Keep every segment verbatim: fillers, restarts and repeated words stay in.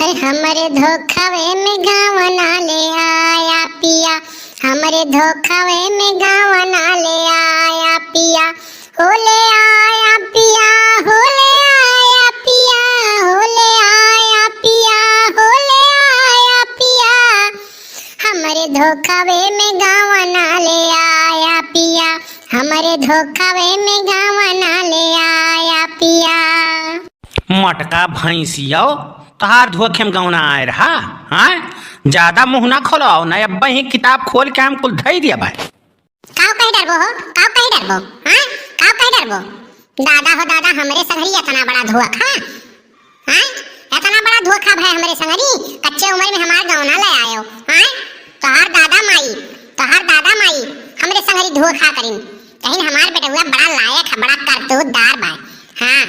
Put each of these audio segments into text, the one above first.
हमरे धोखावे में गावना ले आया पिया, हमरे धोखावे में गावना ले आया पिया, हो ले आया पिया, हो ले आया पिया, हो ले आया पिया, हो ले आया पिया। हमरे धोखावे में गावना ले आया पिया, हमरे धोखावे में गावना ले आया पिया। मटका भैंसियो, तोहार धोखे में गौना आए रहा, हाँ? ज्यादा मुँह ना खोलो, ना अब ही किताब खोल के हम कुल धई दिया भाई। काव कही डरबो हो? काव कही डरबो? हाँ? काव कही डरबो? दादा हो दादा, हमरे संगरी इतना बड़ा धोखा, हाँ? इतना बड़ा धोखा भाई हमरे संगरी, कच्चे उम्र में हमार गौना ले आयो, हाँ? तोहार दादा माई, तोहार दादा माई हमरे संगरी धोखा करिन, कहिन हमार बेटउआ बड़ा लायक है, बड़ा करतूतदार बा, हाँ?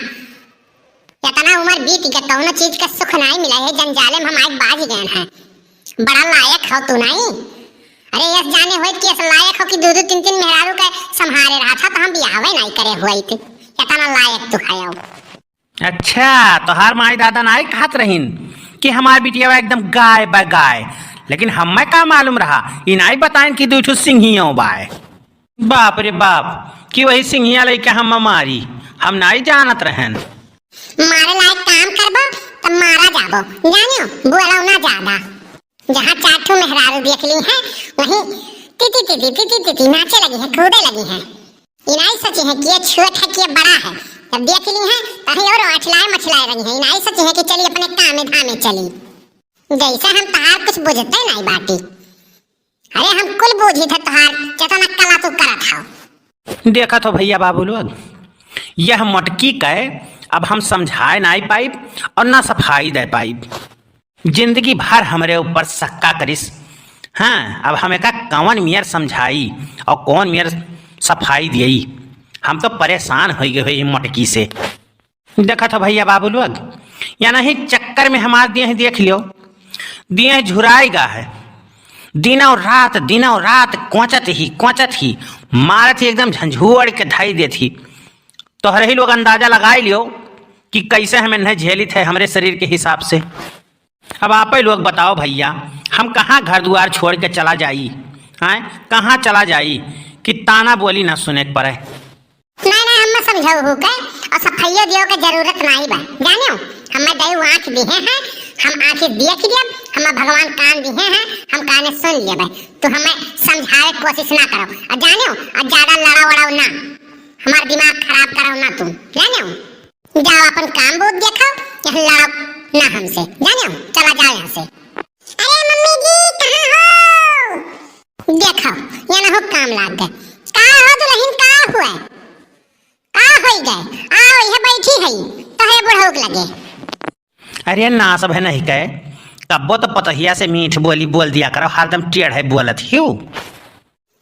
इतना उम्र बीत गया, कौनो चीज का सुख नाई मिला है, जंजाले में हम आइके बाज गए हैं। बड़ा लायक हो तू नाई। अरे, यस जाने होइत कि यस लायक हो कि दो दो तीन तीन मेहरारू के संभारे रहा था, तो हम बियाहवे नाई करे होइत। इतना लायक तू है हो। अच्छा, तोहार माई दादा नाई कहत रहिन कि हमार बिटिया एकदम गाय बा गाय, लेकिन हमें का मालूम रहा, ई नाई बताइन कि दू ठो सिंहियों बाय। बाप रे बाप, कि वही सिंहिया लइके हम मारी, हम नाई जानत रहन। मारे लायक काम करबो त मारा जाबो, जानियो, बोलो ना ज्यादा। जहाँ चार ठो मेहरारू देख ली है, वहीं तिती तिती तिती तिती नाचे लगी है, कूदे लगी है। ई नाई सोची है कि ये छोट है कि ये बड़ा है, जब देख ली है तहीं और अछलाए मछलाए लगी है। ई नाई सोची है कि चली अपने कामे धामे चली, जैसे हम तहार कुछ बुझते नाई बाटी। अरे हम कुल बूझी थे तोहार, केतना कला तू करत हौ। देखत हो भइया बाबू लोग, यह मटकी के अब हम समझाए नाई पाइब और ना सफाई दे पाइब। जिंदगी भर हमरे ऊपर सक्का करिस। हाँ, अब हम एका कवन मियर समझाई और कवन मियर सफाई दियई। हम तो परेशान होइ गए हो ये मटकी से। देखत हो भइया बाबू लोग, या नहीं चक्कर में हमार देह देख लियो, देह झुराई गा है। दिनों रात, दिनों रात कोचत ही, कोचत ही, मारत ही, एकदम झंझोड़ के धई देत ही। तोहरे ही लोग अंदाजा लगाई लियो कि कैसे हम इन्हें झेलित है हमरे शरीर के हिसाब से। अब आपे लोग बताओ भइया, हम कहाँ घर दुआर छोड़ के चला जाई? हैं? कहाँ चला जाई कि ताना बोली ना सुने के पड़े? नहीं, नहीं, हम्मे समझाऊ हो के और सफाइयो दियो के जरूरत नहीं बा। जानियो, हम्मे दई आँख दिहे हैं, हम आँख देख लियब, हम्मे भगवान कान दिहे हैं, हम काने सुन लियब। तू हम्मे समझावे के कोशिश ना करो। और जानियो, और ज्यादा लड़ाओ वड़ाओ ना, हमार दिमाग खराब करो ना तू, जानियो। जाओ अपन काम बहुत देखो, यहाँ लड़ो ना हमसे, जानियो, चला जाओ यहाँ से। अरे मम्मी जी, कहाँ हो? देखो, ये ना हो काम लाग गए। का हो दुल्हन, का हुआ? का होई गए? आओ, यह बैठी है, तोहरे बुढ़ऊ के लगे। अरे ना सब है नहीं कहे, कब्बो तो पतोहिया से मीठ बोली बोल दिया करो, हरदम टेढ़ है बोलत हियो।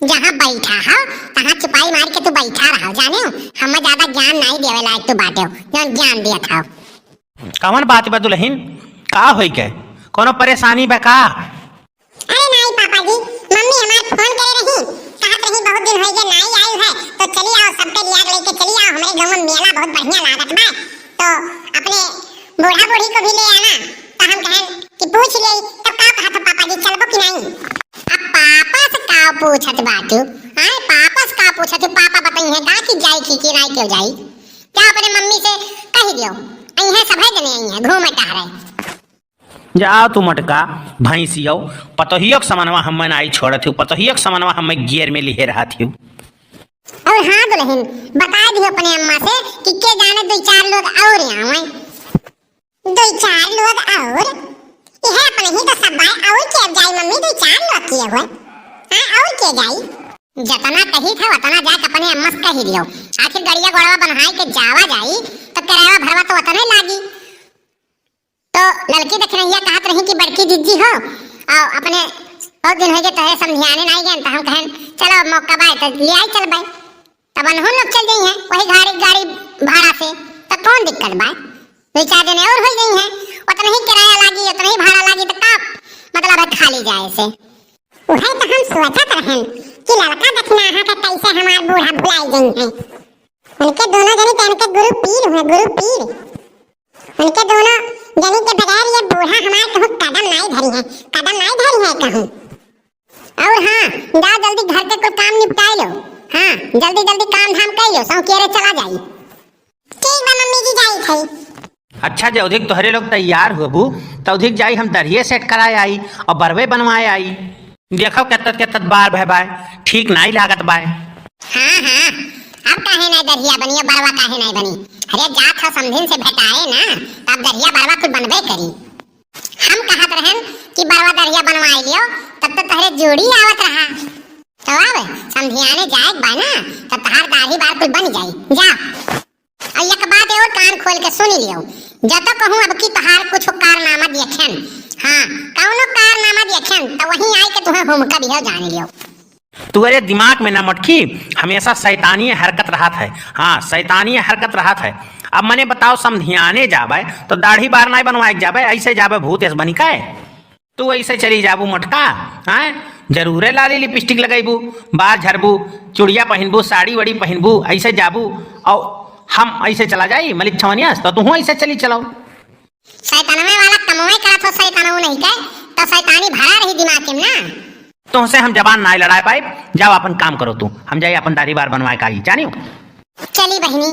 जहाँ बैठा हो, तहाँ चुपाई मार के तू बैठा रहो, जाने हो? हमें ज्यादा ज्ञान नहीं देवे लायक तू बाटे हो, जौन ज्ञान दिया था। कवन बात बा दुल्हन, का होई के? कोनो परेशानी बा का? अरे नाई पापा जी, मम्मी हमार फोन करे रही, कहत रही बहुत दिन होई गए नाई आई है, तो चली आओ, सबके लिया के लेके चली आओ, हमरे गाँव में मेला बहुत बढ़िया लागत बा, तो अपने बूढ़ा बूढ़ी को भी ले आना। तो हम कहन कि पूछ ले, तब का कहत हो पापा जी, चलबो कि नहीं? अब पापा से का पूछत बाटू? आए, पापा से का पूछत हो? पापा बताई है का कि जाई की, कि नहीं क्यों जाई? क्या अपने मम्मी से कह दियो, आई है, सभे जने आई है, घूमे टहरे। जाओ तू मटका भैंसियो, पतोहियो के समनवा हम्मे नाई छोड़त हियो, पतोहियो के समनवा हम्मे गियर में लिहे रहत हियो। और हाँ दुल्हन, बता दियो अपने अम्मा से कि के जाने दो चार लोग और आवे। दो चार लोग और? यह अपने ही तो सब भाई और के अब जाई मम्मी, दो चार लोग किए हुए। हाँ, और के जाई? जतना कही था उतना जाके अपने अम्मा से कही दियो। आखिर गड़िया गोड़वा बनाए के जावा जाई तो किराया भरवा तो उतने लागी। तो लड़की दखिनैया कहत रही कि बड़की जिज्जी हो, और अपने बहुत दिन हो गए तोहे समझियाने नहीं गए, तो हम कहन चलो अब मौका बाय तो ले आई चल बाय। तब अनहु लोग चल जाई हैं वही गाड़ी, गाड़ी भाड़ा से, तो कौन दिक्कत बाय? दो चार जने और हो जाई हैं, उतना ही किराया लागी, उतना ही भाड़ा लागी, तो का मतलब है खाली जाए से? वह तो हम सोचत रहन कि लड़का दखिनाहा का कैसे हमार बूढ़ा भुलाई गई हैं। उनके दोनों जनी तो उनके गुरु पीर हुए, गुरु पीर। उनके दोनों जनी के बगैर ये बूढ़ा हमार कहूँ। और हाँ, जा जल्दी घर के कुल काम निपटाइ लो। हाँ, जल्दी जल्दी काम धाम कइ लो, सौंकेरे चला जाई। ठीक बा मम्मी जी, जाई थे। अच्छा, जौधिक तोहरे लोग तैयार होबू, तौधिक जाई हम दरिये सेट कराए आई और बरवे बनवाए आई। देखो केतत केतत बार भय बाय, ठीक नाई लागत बाय। हाँ, हाँ, अब काहे नाई दरिया बनी, अब बरवा काहे नाई बनी? अरे जात ह समधिन से भेटाए ना, तब दरिया बरवा कुल बनबे करी। हम कहत रहन कि बरवा दरिया बनवाई लियो, तब तो तोहरे जोड़ी आवत रहा। तो अब समधियाने जाए के बा ना, तब तहार दाढ़ी बार कुल बन जाई। जा। और एक बात और कान खोल के सुन लियो, जब तक कहूँ अब की तहार कुछ कारनामा देखेन, हाँ, कौनो कारनामा देखेन, तो वहीं आए के तुहें हुमका दियो, जान लियो। तू अरे दिमाग में ना मटकी, हमेशा शैतानी हरकत रहत है। हाँ, शैतानी हरकत रहत है। अब मने बताओ, समधियाने जाबे तो दाढ़ी बार नाई बनवाए के जाबे, ऐसे जाबे भूत एस बनी काहे? तू ऐसे चली जाबू मटका, हैं? जरूरे लाली लिपस्टिक लगैबू, बार झरबू, चुड़िया पहिनबू, साड़ी वड़ी पहिनबू, ऐसे जाबू, और हम ऐसे चला जाई मलिक छवनिया से, तो तुहूँ ऐसे चली चलाओ। शैतानवे वाला कमवे करत हो, शैतानवे नहीं के, तो शैतानी भरा रही दिमाग में ना। तुहसे हम जबान नाई लड़ाए पाइब, जाओ अपन काम करो तू, हम जाई अपन दाढ़ी बार बनवाए काली, जानियो। चली बहिनी,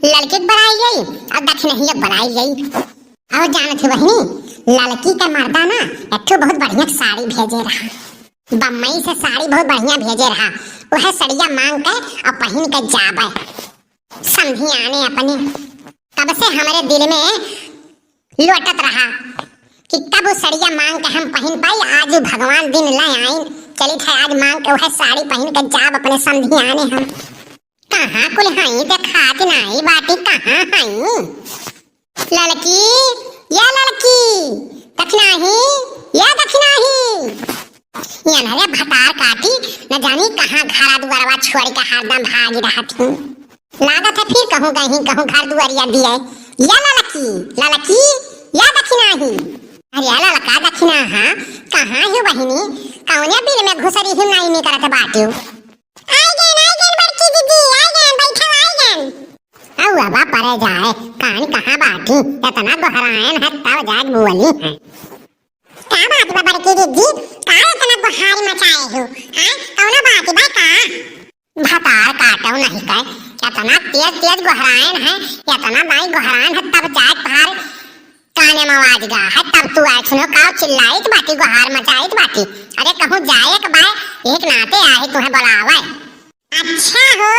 ललकी के बनाई गई और दखिनहिया बनाई गई। और जानत ही बहिनी, ललकी का मर्दा ना एक ठो बहुत बढ़िया साड़ी भेजे रहा, बम्बई से साड़ी बहुत बढ़िया भेजे रहा। वह सड़िया मांग के और पहिन के जाबे समधियाने अपने। तब से हमरे दिल में लोटत रहा कि कब वो सड़िया मांग के हम पहिन पाई। आज वो भगवान दिन ले आइन, चलित है आज मांग के वह साड़ी पहिन के जाब अपने समधियाने हम। कहाँ कुल हई देखात नाई बाटी, कहाँ हई? ललकी, या ललकी, दखिनाही, या दखिनाही। ये ना रे भतार काटी, न जानी कहाँ घरा दुआरवा छोड़ के हरदम भागी रहत ही। लागत है फिर कहूँ गई, कहूँ घर दुआरिया दिए। या ललकी, ललकी, या दखिनाही। अरे या ललका दखिना, हाँ, कहाँ हो बहिनी? कौने बिल में घुसरी ही नाई निकलत बाटियो? आई गन, आई गन बड़की दीदी, आई गन, बैठो, आई गन। अउआ बा परे जाए, कान कहाँ बाटी, इतना गोहरायन है तब जाग बोली है। का बात बा बड़की दीदी, का इतना गोहारी मचाए हो? हाँ, कौनो बात बा का? भतार काटो नहीं कहे, इतना तेज तेज गोहरायन है, इतना नाई गोहरायन है तब जाग तहार काने में आवाज गा है, तब तू आए सुनो, का चिल्लाइत बाटी, गोहार मचाइत बाटी। अरे कहूँ जाए के बाय, एक नाते आहे तुहें बुलावे। अच्छा हो,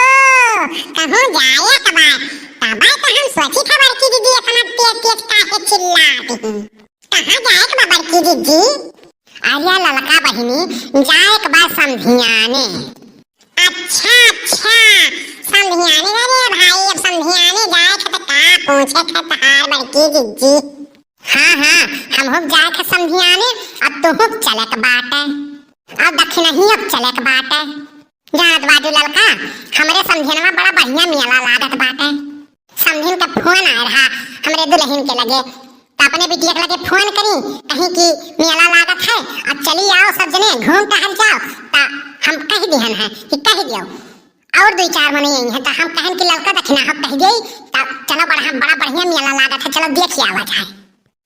कहूँ जाए के बाय, तबे तो हम सोची था बड़की दीदी इतना तेज तेज काहे चिल्लात ही। कहाँ जाए के बा बड़की दीदी? अरे ललका बहिनी, जाए के बा समधियाने। अच्छा, अच्छा, समधियाने। अरे भाई, अब समधियाने जाए के तो का पूछे के तहार बड़की जिज्जी। हाँ, हाँ, हमहू जाए के समधियाने, अब तुहू चले के बाटे, अब दखिनही अब चले के बाटे। जानत बाटू ललका, हमरे समधियनवा बड़ा बढ़िया मेला लागत बाटे। समधिन के फोन आए रहा हमरे दुल्हन के लगे, त अपने बिटिया के लगे फोन करी, कहीं कि मेला लागत है, अब चली आओ सब जने घूम टहल जाओ। त हम कह दिहन है कि कह दियो, और दुई चार मने यही है, त हम कहन कि ललका दखिना हो कह दिए, त चलो बड़ा, बड़ा बढ़िया मेला लागत है, चलो देख आवा जाए।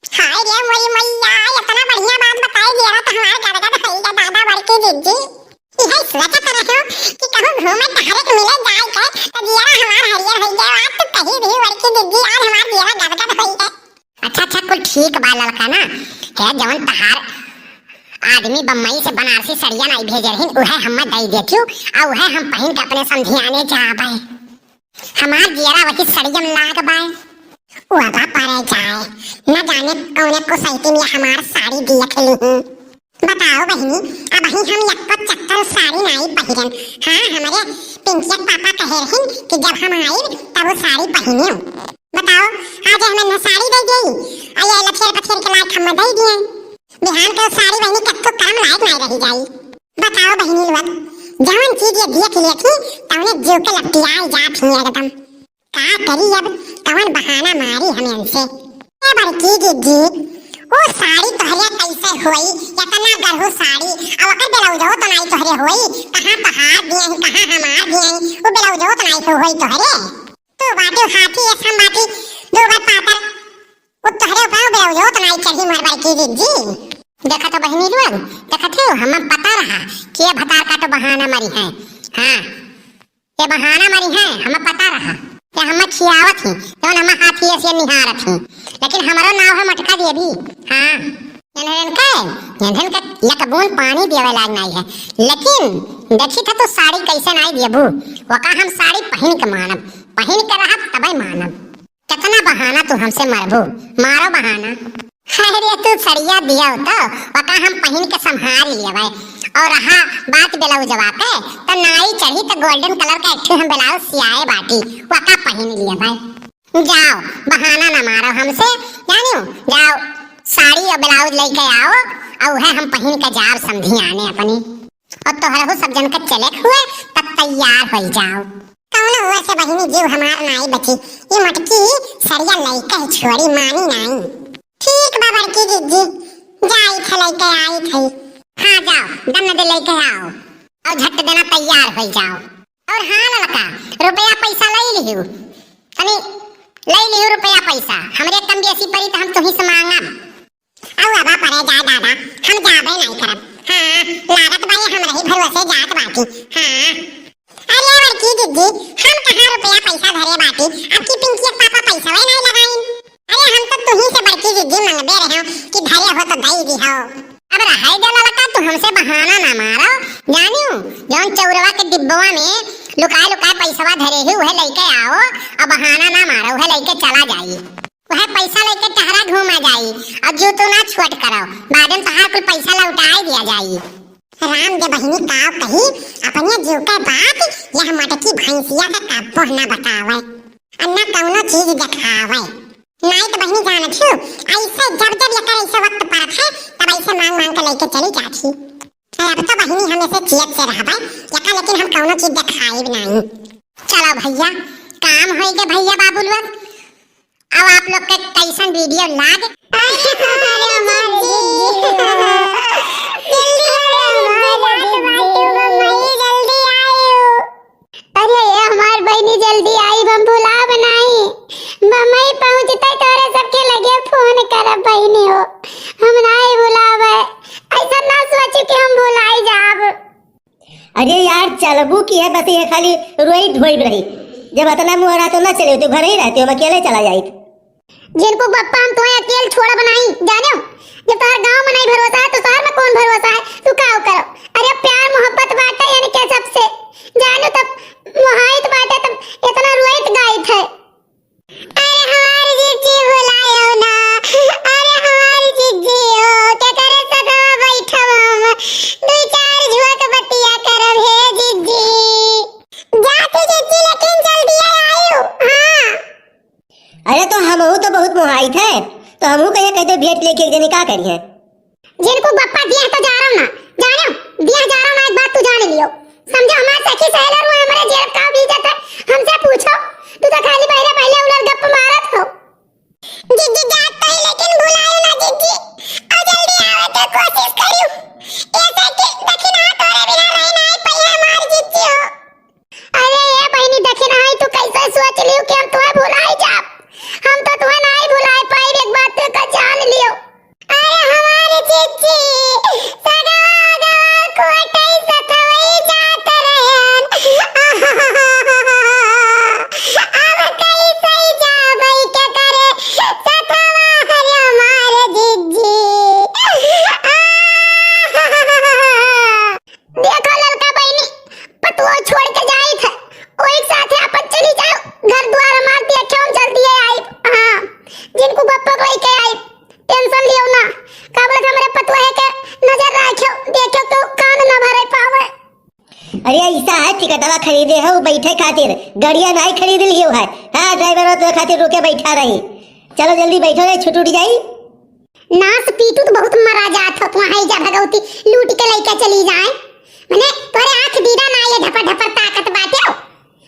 हाय रे मोरी मैया, इतना बढ़िया बात बताई दिया तो हमार गदगद होई गया दादा बड़की जिज्जी। इहे सोचत रहो कि कहूँ घूमे टहरे के मिले जाए के, त जियरा हमार हरियर होई गया। आज तो कही भी बड़की जिज्जी, आज हमार जियरा गदगद होई गया। अच्छा, अच्छा, कुल ठीक बा ललका ना, है जवन तहार आदमी बम्बई से बनारसी सड़िया नाई भेजे रहिन, उहे हम्मे दई देतियो, आ उहे हम पहिन के अपने समधियाने जाबे। हमार जियरा वही सड़ियम लाग बाय। उ आगा परे जाए, न जाने कौने कुसैती में हमार साड़ी दिया खेली ही। बताओ बहिनी, अबही हम यक्को चक्कर साड़ी नाई पहिरन। हाँ, हमरे पिंकिया के पापा कहे रहिन कि जब हम आइब तब वो साड़ी पहिने। बताओ, आज हमें न साड़ी दे गई, आ ये लफेर पफेर के लायक हम दे दिए। बिहान के साड़ी बहिनी कत्तो करम लायक नाई रही जाई। बताओ बहिनी लोग, जवन चीज ये देख लेती, तवने जीव के लपटियाए जात ही एकदम। का करी अब, कवन बहाना मारी हम इनसे? ए बड़की जिज्जी, वो साड़ी तोहरे कैसे होई? इतना गरहू साड़ी, अब ओकर ब्लाउजो तो नाई तोहरे होई। कहाँ तोहार दिए ही, कहाँ हमार दिए ही, वो ब्लाउजो तो नाई हो होई तोहरे। तू बाटू हाथी, ऐसा बाटी, दो बार पातर, वो तोहरे ऊपर ब्लाउजो तो नाई चढ़ी मोर बड़की जिज्जी। देखत हो बहिनी लोग, देखत हो, हमें पता रहा कि ये भतार का तो बहाना मारी है। हाँ, ये बहाना मारी है, हमें पता रहा। ये हमें खियावत ही, जौन हमें हाथ ही ऐसे निहारत ही, लेकिन हमारो नाव है मटका देवी। हाँ, इन्हन के, इन्हन के एक बूंद पानी देवे लाग नाई है, लेकिन देखी था तो साड़ी कैसे नाई देबू, वका हम साड़ी पहिन के मानब, पहिन के रहब तबे मानब। कितना बहाना तू हमसे मरबू, मारो बहाना। अरे तू सड़िया दिया तो वका हम पहिन के संभाल लिया भाई। और रहा बात ब्लाउजवा के, तो नाई चढ़ी तो golden colour का एक ठे हम ब्लाउज सियाए बाटी, वका पहिन लिया भाई। जाओ, बहाना ना मारो हमसे, जानियो, जाओ साड़ी और ब्लाउज लेके आओ, और वह हम पहिन के जाओ समधियाने अपनी। और तोहरहु सब जन के चले के हुए, तब तैयार हो जाओ। कौनो हुआ से बहिनी जीव हमार नाई बची, ये मटकी सड़िया लइके ही छोड़ी मानी नाई। ठीक बा बड़की जिज्जी, जाई थे लइके आई थे। हाँ जाओ, दम दे लइके आओ और झट देना तैयार हो जाओ। और हाँ ललका, रुपया पैसा ले लिहू, तनी ले लिहू रुपया पैसा, हमरे कम बेसी पड़ी तो हम तुही से मांगब। अउ अब परे जा दादा, हम जाबे नाई करब। हाँ, लागत बा ये हमरे ही भरोसे जात बाटी। हाँ। अरे बड़की जिज्जी, हम कहाँ रुपया पैसा धरे बाटी? अब की पिंकी के पापा पैसा वही नाई लगाइन। अरे हम तो तुही से बड़की जिज्जी मंगबे रहे कि धरे हो तो दई दी हो। अब रहाई दे ललका, तू हमसे बहाना ना मारो। जानियो, जौन चौरवा के डिब्बवा में लुकाए लुकाए पैसवा धरे ही, उहे लइके आओ, अब बहाना ना मारो, उहे लइके चला जाई। वह पैसा लेके टहरा घूमा जाई और जीव तो ना छोट करो, बाद में तोहार कुल पैसा लौटाए दिया जाई। राम दे बहिनी काव कही, अपने जीव के बात यह मटकी भैंसिया के कब्बो न बतावे, और न कौनो चीज देखावे। नाई तो बहिनी जानत हूँ, ऐसे जब जब एकर ऐसे वक्त परत है, तब ऐसे मांग मांग के लेके चली जात ही। अब तो बहिनी हम ऐसे चियत से रहबे, एका लेकिन हम कौनो चीज देखाइब नाई। चलो भैया, काम होई गे भैया बाबू लोग। अब आप लोग के कैसन video लाग? अरे हमारे जिज्जी। जल्दी आओ, हमारे जिज्जी। अरे ये हमार बहिनी जल्दी आई, हम भुलाब नाई। बम्बई पहुँचते तोरे सबके लगे फोन करब बहिनी हो, हम नाई भुलाबे। ऐसा ना सोचू कि हम भुलाई जाब। अरे यार, चलबू की है, बस ये खाली रोई धोई रही। जब इतना मुँह रहा तो ना चले, तो घर ही रहते हो, हम अकेले चला जाइत। जिनको बप्पा हम तुम्हें अकेल छोड़ब नाई, जानो? जब तोहर गाँव में नाई भरोसा है, तो शहर में कौन भरोसा है? तू का करो? अरे प्यार मोहब्बत बाटे इनके सबसे, जानो तब मोहाइत बाटे, तब इतना रोइत गाइत है। अरे हमार जिज्जी भुलायो ना, अरे हमार जिज्जी हो, के करे सदवा बैठब हम, दुई चार झुआ के बतिया करब हे जिज्जी। जाती जिज्जी, लेकिन जल्दी आइयो। हाँ। अरे तो हमहू तो बहुत मोहाइत है, तो हमहू कहिए कह दे भेंट लेके एक जनी का करिए। जिनको बप्पा दिया तो जा रहा ना, जानो, दिया जा रहा ना, एक बात तू जान लियो। समझो हमार सखी सहेलर वो हमारे जेब का भी इज्जत है, हमसे पूछो, तू तो खाली पहले पहले उलर गप मारत हो। जिज्जी जात तो ही लेकिन भुलायो ना जिज्जी, और जल्दी आवे के कोशिश करियो। ऐसे कि दखिनहा तोरे बिना रही नाई पइहे हमार जिज्जी हो। अरे ये बहिनी, दखिनहा तू कैसे सोच लियो कि हम तुम्हें भुलाई जाब? हम तो तुम्हें नाई भुलाई पाई, एक बात का जान लियो। अरे हमार जिज्जी, सगवा गवा कोटई सथवई जात रहन। अब कैसे जाबई के करे सथवा हरे हमार जिज्जी। देखो ललका बहिनी, पतुआ छोड़ के जाइत है, ओही के साथे अपन चली जाओ, घर द्वार हमार देखे, हम जल्दी आइब। हाँ, जिनको बप्पा को लेके आइब, tension लियो ना, का बोलत हमरे पतुआ के नजर राखियो, देखियो तो कान ना भरे पावे। अरे ऐसा है, टिकटवा खरीदे हो बैठे खातिर, गड़िया नाई खरीद लियो है। हाँ, driver तो खातिर रुके बैठा रही। चलो जल्दी बैठो, नहीं छूट उठ जाई। नास पीटू तो बहुत मरा जात हो, तू आई जा भगवती लूट के लइके चली जाए। मने तोरे आँख दीदा ना ये ढपर ढपर ताकत बाटे हो।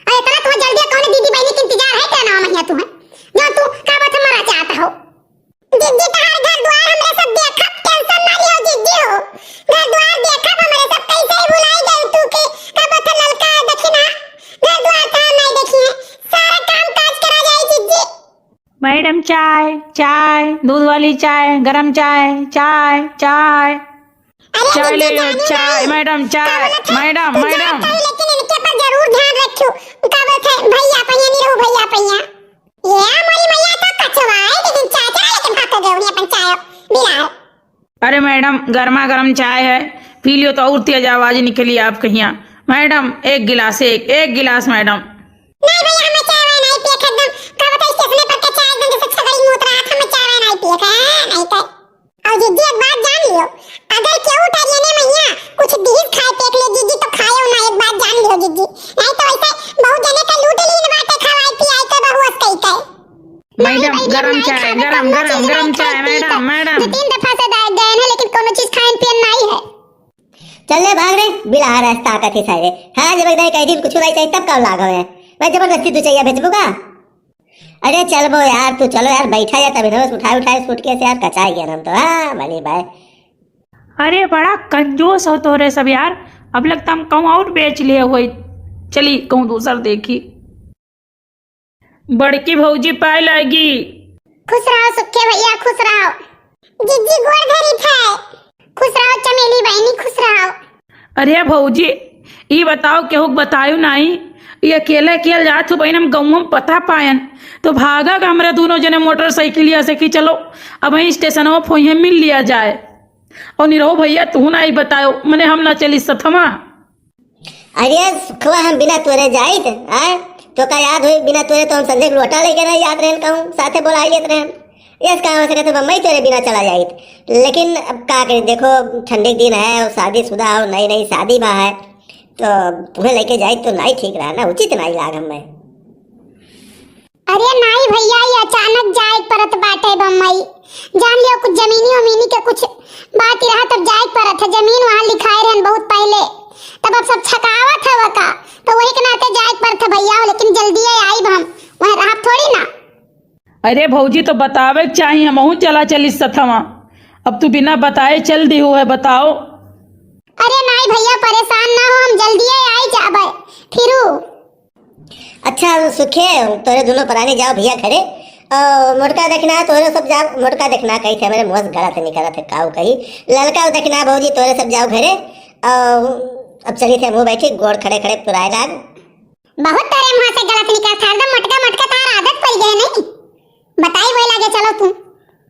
और इतना तुम्हें जल्दी कौन दीदी बहनी के इंतजार है क्या ना महिया तुम्हें? जो तू का बात मरा जात हो। जिज्जी तहार घर द्वार हमरे सब देखब, tension ना लियो जिज्जी हो। घर द्वार देखब हमरे सब, कैसे ही भुलाई गई तू के का बात ललका दखिनहा। घर द्वार कहाँ नहीं देखी है, सारा काम काज करा जाए जिज्जी। मैडम, चाय, चाय। दूध वाली चाय, गरम चाय, चाय, चाय। अरे चाय ले लो, चाय, मैडम, चाय, मैडम, मैडम। लेकिन इनके पर जरूर ध्यान रखियो। का बोलत है, भैया पइया नहीं रहू, भैया पइया। ये मोरी मैया तो कचवा है, लेकिन चाय चढ़ा लेकिन भाग गए उन्हें अपन चाय बिलार। अरे मैडम, गर्मा गर्म चाय है, पी लियो तो और तेज आवाज निकली आपके हियाँ। मैडम, एक गिलास, एक, एक गिलास मैडम। नहीं भैया, हमें चाय वाय नहीं पिए के एकदम। का बताई, स्टेशन पर के चाय एकदम जैसे छगड़ी मुत रहा था, हमें चाय वाय नहीं पिए के, हाँ, नहीं तो। और जिज्जी, एक बात जान लियो, अगर केहू टरियने मैया कुछ दीस खाए पेट ले जिज्जी, तो खायो ना, एक बात जान लियो जिज्जी, नहीं तो ऐसे बहुत जने का लूट लीन बाटे खवाए पियाए के बहुअस कई के। मैडम, गरम चाय, गरम, गरम, गरम चाय, मैडम, मैडम। दो तीन दफा से दा-, गए हैं, लेकिन कोनो चीज खाइन पियन नहीं है। चल ले भाग रे, बिलार है, ताकत ही सारे। हाँ, जब एक दाई कह दी, कुछ नहीं चाहिए, तब कब लाग है? मैं जबरदस्ती तू चाहिए, बेचबू का? अरे चल बो यार, तू चलो यार, बैठा जा, तभी ना बस उठाए, उठाए सूटकेस यार, कचाई गया हम तो। हाँ, भली भाई। अरे बड़ा कंजूस हो तोरे सब यार, अब लगता हम कहूँ और बेच लिए हुए। चली कहूँ दूसर देखी। बड़की भौजी पाए लागी। खुश रहो सुखे भैया, खुश रहो। जिज्जी गोड़ धरी थे। खुश रहो चमेली बहनी, खुश रहो। अरे भौजी, ई बताओ, केहू के बतायो नाई? ई अकेले अकेले जात हो बहन, हम गौवा में पता पायन, तो भागा के हमरा दोनों जने मोटरसाइकिलिया से कि चलो अब वहीं स्टेशनवा फोइहे मिल लिया जाए। और निरहो भैया, तू नाई बतायो, मने हम ना चली सथवा। अरे सुखवा, हम बिना तोरे जाइत, आय? तो का याद होई, बिना तोरे तो हम संजय के लोटा लेके नहीं जात रहन कहूँ, साथे बोला लेत रहन। यस, कहाँ हो सके तो बम्बई तोरे बिना चला जाइत। लेकिन अब का करी, देखो ठंडी के दिन है, और शादीशुदा हो, नई नई शादी बा है, तो तुम्हें लेके जाइत तो नहीं ठीक रहा ना, उचित नहीं लाग हमें। अरे नाई भैया, ई अचानक जाए के परत बाटे बम्बई। जान लियो, कुछ जमीनी उमीनी के कुछ बात रहा, तब जाए के परत है। जमीन वहाँ लिखाए रहन बहुत पहले, तब अब सब छकावत है वका, तो वही के नाते जाए के परत है भैया, लेकिन जल्दी आइब हम, वहाँ रहब थोड़ी ना। अरे भौजी, तो बतावे के चाही, हमहू चला चली सथवा। अब तू बिना बताए चल दिहू है, बताओ। अरे नाई भैया, परेशान ना हो, हम जल्दी आई जाबे फिरू। अच्छा सुखे, तोरे दोनों परानी जाओ भैया घरे। अ, मोटका देखना तोरे सब जाओ, मोटका देखना कही थे मेरे मुँह से गलत निकलत है, काऊ कही। ललका देखना भौजी, तोरे सब जाओ घरे। अ, अब चली थे मुँह बैठी, गोड़ खड़े खड़े पुराए लाग। बहुत तेरे मुँह से गलत निकलत है, एकदम मोटका मोटका तार आदत पड़ गए नहीं। बताई वही लागे, चलो तू।